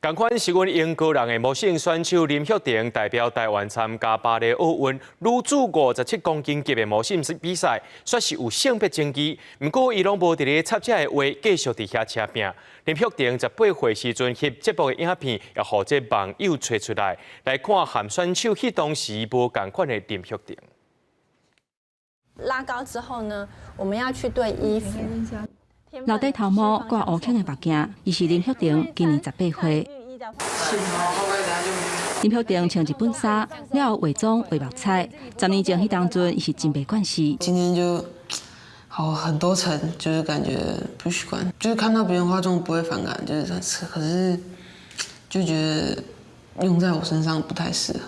仝款是阮英國人的魔勝選手林旭庭代表台灣參加巴黎奧運女子57公斤級的魔勝比賽，煞是有性別爭議。毋過伊攏無佇咧插這的話，繼續佇遐車拼。林旭庭18歲時陣翕節目的影片，也予這網友揣出來，來看和選手彼當時無仝款的林旭庭。拉高之後呢，我們要去對衣服。留短頭毛，掛烏框的目鏡，伊是林旭庭，今年18歲。林旭庭穿日本衫，了後化妝畫目彩。10年前彼當陣，伊是真袂慣勢。今天就好很多層，就是感覺不習慣，就是看到別人化妝不會反感，就是可是就覺得用在我身上不太適合。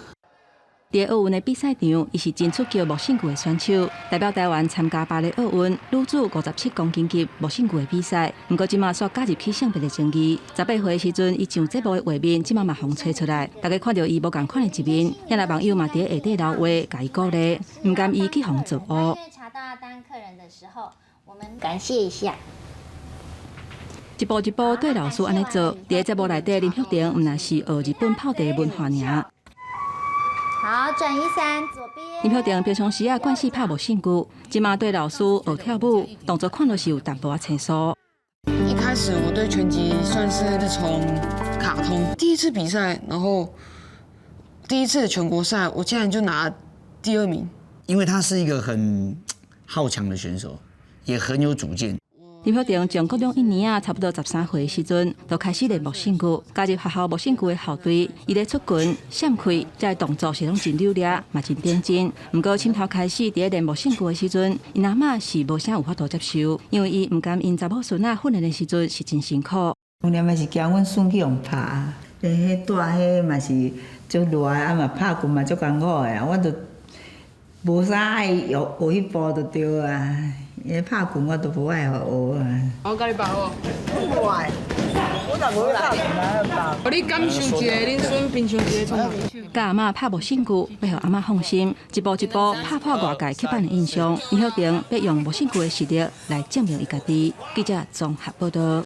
佇奧運的比賽場，伊是真出格無勝具的選手，代表台灣參加巴黎奧運女子57公斤級無勝具的比賽。毋過這馬煞加入起性別的爭議。18歲時陣，伊上節目的畫面，這馬嘛予揣出來，大家看著伊無仝款的一面，遐來網友嘛佇下底留話，共伊鼓勵，毋甘伊去予人做烏。查到單客人的時候，我們感謝一下。一步一步對老師按呢做，佇節目內底林旭庭毋但是學日本泡茶文化爾。好，轉一三，左邊。林旭庭平常時啊慣勢拍無勝具，這馬對老師學跳舞，動作看著是有淡薄仔生疏。一開始我對拳擊算是從卡通第一次比賽，然後第一次全國賽，我竟然就拿第二名。因為他是一個很好強的選手，也很有主見。林旭庭從國中一年啊，差不多13歲的時陣，就開始練無勝具，加入學校無勝具的校隊。伊咧出拳、閃開，這个動作是攏真流利，嘛真頂真。毋過，凊頭開始佇咧練無勝具的時陣，𪜶阿嬤是無啥有法度接受，因為伊毋甘𪜶查某孫仔訓練的時陣是真辛苦。訓練嘛是驚阮孫去予拍，彼帶彼嘛是足熱啊嘛拍拳嘛足艱苦的，我就無啥愛學學彼步就對啊。伊拍拳我都無愛予學啊。我共你拍好。無愛，我若無拍拳來拍。你感受一下恁孫平常時創啥？佮阿嬤拍無勝具，欲予阿嬤放心，一步一步拍破外界刻板的印象。林旭庭欲用無勝具的實力來證明伊家己。記者綜合報道。